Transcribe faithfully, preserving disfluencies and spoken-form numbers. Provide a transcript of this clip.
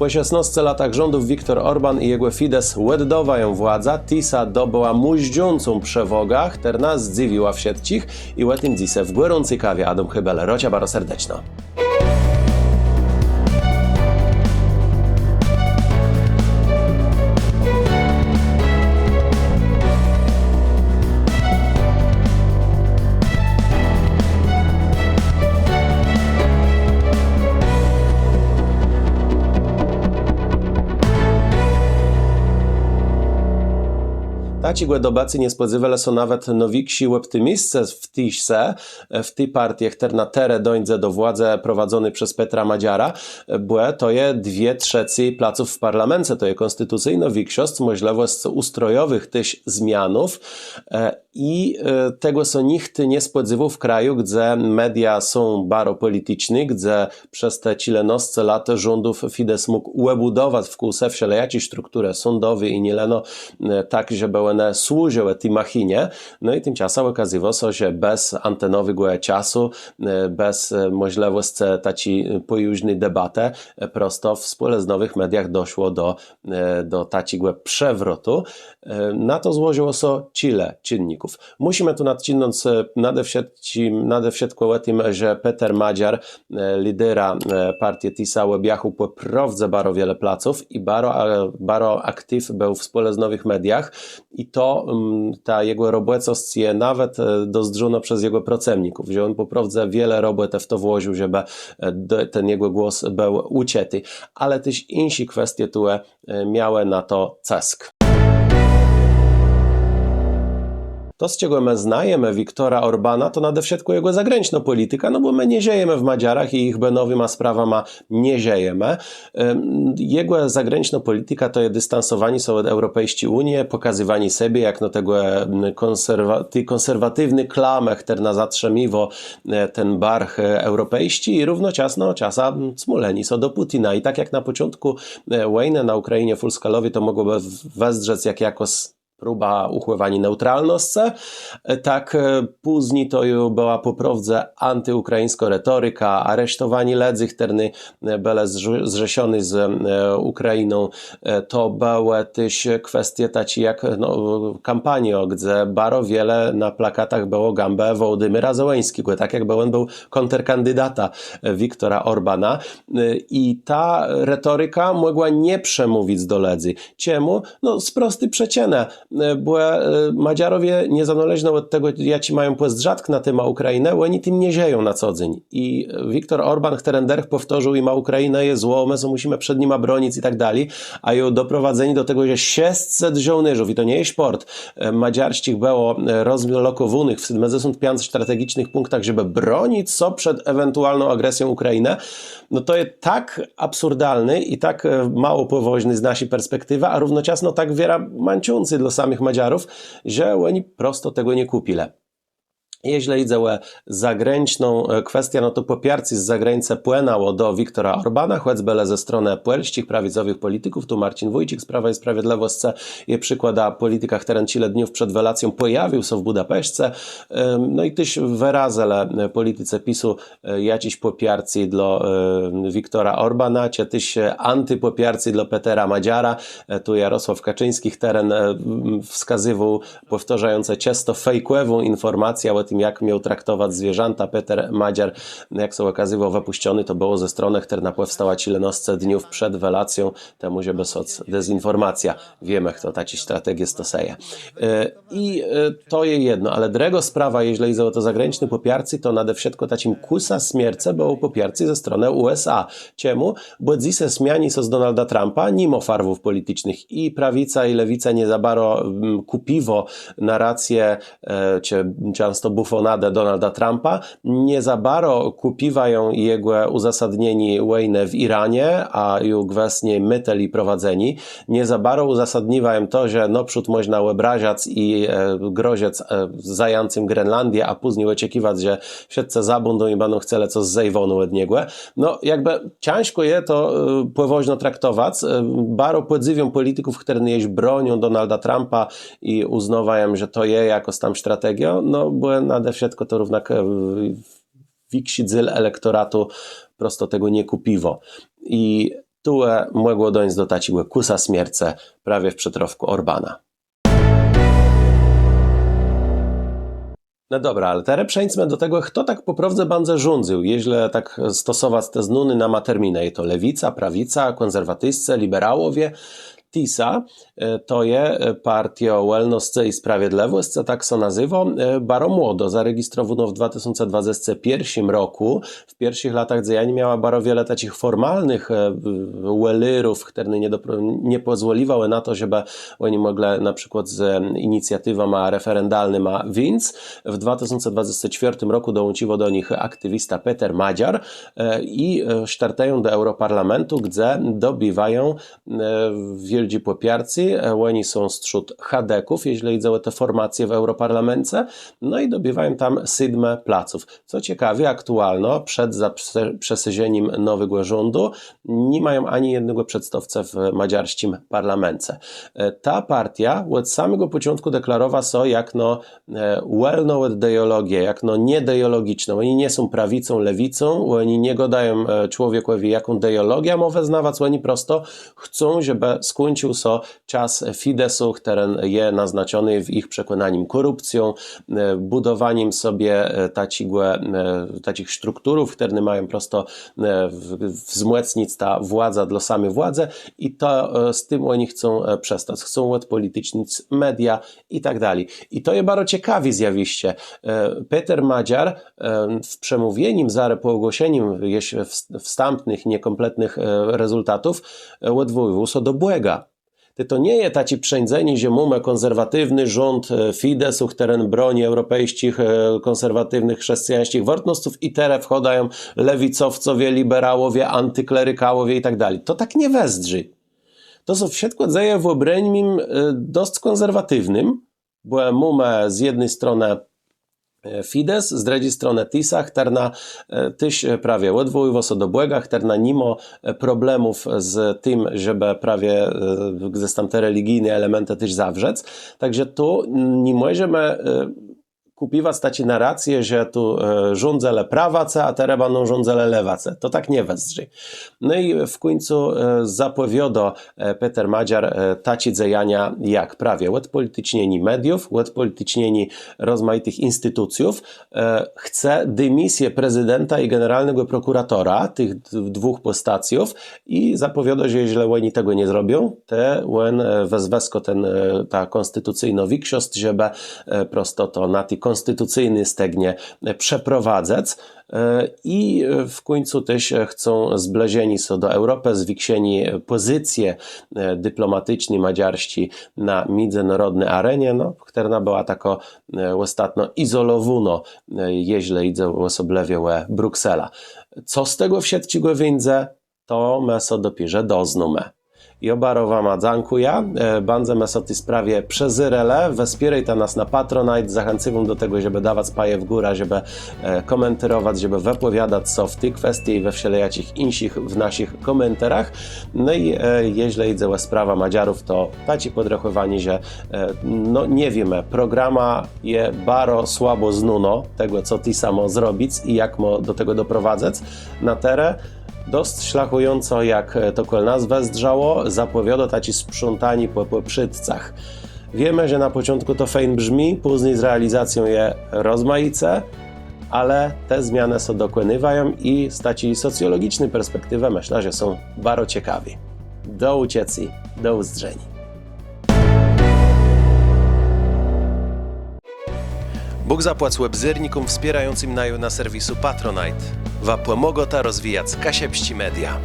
Pò szesnôsce latach rządów Viktor Orban i jegò Fidesz òddôwają władzã, Tisa dobëła mùżdżącą przewôgã, chtërna zdzëwiła wszëtczich, i ò tim dzysô w Gòrący Kawie. Adóm Hébel, rôczã baro serdeczno. Taczégò dobëcô nie spòdzéwelë sã nawet nôwikszi òptimiscë w Tisie, w ti partie, chtërna terô dóńdze do władzë, prowadzony przez Petra Magyara, bò to je dwie trzecé placów w parlamence, to je kònstitucyjnô wikszosc, mòżlëwòsc ùstrojowëch téż zmianów. E, i, e, tegò sã nicht nie spòdzéwôł w kraju, gdze media są baro pòliticzné, gdze przez te czilenôsce lat rządów Fidesz mógł òbùdowac wkół se wszelejaczé strukturë sądowé i nié leno, e, tak, żebë òne służëłë ti machinie. No i timczasã òkazywô sã, że bez antenowégò czasu, e, bez, e, mòżlëwòscë taczi, e, pòwôżny debatë, e, prosto w spòlëznowëch mediach doszło do, e, do taczégò przewrotu. E, na to złożëło sã czile czinników. Mùszimë tu nadczidnąc, e, nade wszëtczim, nade wszëtkò ò tim, że Peter Magyar, e, lidera, e, partie Tisa, òbjachôł pò prôwdze baro wiele placów i baro, e, baro aktiw béł w spòlëznowëch mediach. I to, mm, ta jegò robòcosc je nawet, e, dozdrzónô przez jegò procëmników, że òn pò prôwdze wiele robòtë w to włożił, żebë, e, d-, ten jegò głos béł ùczëti. Ale téż jinszé kwestie tu, e, e, miałë na to cësk. To, z czegò më znajemë Viktora Orbana, to nade wszëtkò jegò zagranicznô pòlitika, no bò më nie żëjemë w Madżarach i jich bënowima sprawama nie żëjemë. Em, jegò zagranicznô pòlitika to je distansowanié sã òd Eùropejsczi Ùnie, pòkazywanié sebie jak, no, tegò, em, kònserwa-, ti kònserwatiwny klamë, chtërna zatrzëmiwô, e, ten barch, e, eùropejsczi i równoczasno czasã, em, smùlenié sã do Pùtina. I tak jak na pòczątkù e, wòjnë na Ùkrajinie fùlskalowi to mògłobë w-, wëzdrzec jak jakôs próba ùchòwaniô neùtralnoscë, e, tak, e, pózni to ju bëła pò prôwdze antiùkrajińskô retorika, aresztowanié lëdzy, chtërny, e, bëlë zrz-, zrzeszony z, e, Ùkrajiną. E, to bëłë téż kwestie taczé jak, no, kampaniô, gdze baro wiele na plakatach bëło gãbë Wołodymyra Zełeńsczégò, tak jakbë òn béł kòntrkandidatã, e, Viktora Orbana. E, i ta retorika mògła nie przemówic do lëdzy. Czemù? No, z prosti przëczënë, e, bò, e, Madżarowie, niezanôleżno òd tegò, jaczi mają pòzdrzatk na témã Ùkrajinë, òni tim nie żëją na co dzéń. I Viktor Orban, chtëren dërch pòwtôrzôł jima: Ùkrajina je złô, më sã mùszimë przed nima bronic i tak dali, a ju doprowadzenié do tegò, że szescset żôłnérzów, i to nie je szpòrt, e, madżarsczich bëło, e, rozlokòwónëch w sétmëdzesąt piãc strategicznëch pùnktach, żebë bronic sã przed ewentualną agresją Ùkrajinë, no to je tak absurdalné i tak, e, mało pòwôżné z naszi perspektiwë, a równoczasno tak wierã mãczącé dlô samëch Madżarów, że òni prosto tegò nie kùpilë. Jeżlë jidze ò zagrańczną, e, kwestiã, no to pòpiarcé z zagrańcë płënãło do Viktora Orbana, chòcbë le ze stronë pòlsczich prawicowëch pòlitików, tu Marcin Wójcik z Prawa i Sprawiedlëwòscë je przikładã pòlitika, chtëren czile dniów przed welacją pòjawił sã w Bùdapeszce. Em, no i téż wërazëlë, e, pòliticë PiS-u, e, jaczés pòpiarcé dlô, e, Viktora Orbana, czë téż, e, antipòpiarcé dlô Petera Madżara. E, tu Jarosłôw Kaczińsczi, chtëren, e, m, wskazywôł, pòwtarzającë czãsto fejkòwą infòrmacjã ò tim, jak miôł traktowac zwierzãta Peter Madżar, jak sã òkazywô, wëpùszczony to bëło ze stronë, chtërna pòwstała czilenôsce dniów przed welacją, temù żebë sôc dezinfòrmacjã. Wiémë, chto taczé strategie stosëje. E, i, e, to je jedno, ale drëgô sprawa, jeżlë jidze ò to zagrańczné pòpiarcé, to nade wszëtkò taczim kùsã smiercë bëło pòpiarcé ze stronë U S A. Czemù? Bò dzysô smianié sã z Donalda Trumpa, nimò farwów pòliticznëch, i prawica, i lewica nie za baro, mm, kùpiwô narracjã, e, czë czãsto bùfonadã Donalda Trumpa, nie za baro kùpiwają jegò ùzasadnienié wòjnë w Iranie, a ju gwësnie mëtel ji prowadzenié, nie za baro ùzasadniwają to, że nôprzód mòżna òbrażac i, e, grożëc, e, zajãcym Grenlandie, a pózni òczekiwac, że wszëtcë zabãdą i bãdą chcelë cos zajwóné òd niegò. No, jakbë cãżkò je to, e, pòwôżno traktowac. E, baro pòdzywióm pòlitików, chtërny jesz bronią Donalda Trumpa i ùznôwają, że to je jakôs tam strategiô, no bò nade wszëtkò to równak, e, wikszi dzél elektoratu prosto tegò nie kùpiwô. I Tu mògło dóńc do taczégò kùsa smiercë prawie w przëtrôfkù Orbana. No dobra, ale terô przeńdzmë do tegò, chto tak pò prôwdze bãdze rządzył, jeżlë tak stosowac te znóné nama terminë. Je to lewica, prawica, kònserwatiscë, liberałowie. Tisa, to je Partiô Wòlnoscë i Sprawiedlëwòscë, tak sã nazéwô. Baro młodô, zaregistrowónô w dwa tësące dwadzestim pierszim rokù. W pierszich latach dzejaniô miała baro wiele taczich fòrmalnëch wëlérów, chtërne nie pòzwòliwałë na to, żebë òni mòglë na przëkłôd z inicjatiwama referendalnyma wińc. W dwa tësące dwadzestim czwiôrtim rokù dołącził do nich aktiwista Peter Madziar i startëją do eùroparlamentu, gdze dobiwają wiôldżé pòpiarcé. Òni są strzód chadeków, jeżlë jidze ò te fòrmacje w eùroparlamence. No i dobiwają tam sétmë placów. Co cekawi, aktualno, przed zaprzësyżenim nowégò rządu, ni mają ani jednégò przedstôwcë w madżarsczim parlamence. Ta partiô òd samégò pòczątkù deklarowa sã jakno wòlnô òd ideòlogie, jakno nieideòlogicznô. Òni nie są prawicą, lewicą, òni nie gôdają człowiekòwi, jaką ideòlogiã mô wëznawac, òni prosto chcą, żebë skùńcził sã czas Fidesu, chtëren je naznaczony w jich przekònanim kòrupcją, bùdowanim sobie taczich strukturów, chtërne mają prosto wzmòcnic tã władzã dlô sami władzë. I to z tim òni chcą przestac. Chcą òdpòliticznic media i tak dali. I to je baro cekawé zjawiszcze. Peter Madziar w przemówienim zarô pò ògłoszenim jesz wstãpnëch, niekómpletnëch rezultatów òdwòłiwôł sã do Bòga. Tej to nie je taczé przeńdzenié, że mómë kònserwatiwny rząd Fidesu, chtëren broni eùropejsczich kònserwatiwnëch chrzescëjańsczich wôrtnotów, i terô wchôdają lewicowcowie, liberałowie, antiklerikalnowie i tak dali. To tak nie wëzdrzi. To sã wszëtkò dzeje w òbrëmienim dosc kònserwatiwnym, bò mómë z jedny stronë Fides, z drëdżi stronë Tisa, chtërna téż prawie òdwòłiwô sã do Bòga, chtërna ni mô problemów z tim, żebë prawie gdzes tam te religijné elementë téż zawrzec. Tak że tu ni mòżemë kùpiwac taczi narracje, że tu rządzëlë prawacë, a terô bãdą rządzëlë lewacë. To tak nie wëzdrzi. No i w kùńcu zapòwiôdô Peter Madziar taczé dzejania jak prawie òdpòliticznienié mediów, òdpòliticznienié rozmajitëch institucjów. Chce dimisje prezydenta i generalnégò prokùratora, tëch dwùch pòstacjów, i zapòwiôdô, że jeżlë òni tegò nie zrobią, tej òn wëzwëskô tã kònstitucyjną wikszosc, żebë prosto to na ti kònstitucyjny stegnie przeprowadzëc. I w kùńcu téż chcą zbliżenié sã do Eùropë, zwikszenié pòzycje diplomaticzny madżarsczi na midzënôrodny arenie, no, chtërna bëła takô òstatno izolowónô, jeżlë jidze òsoblëwie ò Brukselã. Co z tegò wszëtczégò wińdze, to më sã dopiérze doznómë. Jô baro wama dzãkùjã. Bãdzemë sã ti sprawie przëzérelë. Wspiérôjta nas na Patronite. Zachãcywóm do tegò, żebë dawac paje w górã, żebë kòmentérowac, żebë wëpòwiadac sã w ti kwestie i we wszelejaczich jinszich w naszich kòmentarach. No i jeżlë jidze ò sprawã Madżarów, to taczé pòdrechòwanié, że no nie wiémë, programa je baro słabò znónô, tegò, co ti samò zrobic i jak mô do tegò doprowadzëc. Na terô dosc szlachùjącô, jak to kòl nas wëzdrzało, zapòwiôdô taczé sprzątanié pò pòprzédcach. Wiémë, że na pòczątkù to fejn brzmi, pózni z realizacją je rozmajice, ale te zmianë sã dokònywają i z taczi socjologiczny perspektiwë mëszlã, że są baro cekawé. Do ùczëcô, do ùzdrzeniô. Bóg zapłac òbzérnikóm wspiérającym naju na serwisu Patronite. Wa pòmôgôta rozwijac kaszëbsczé media.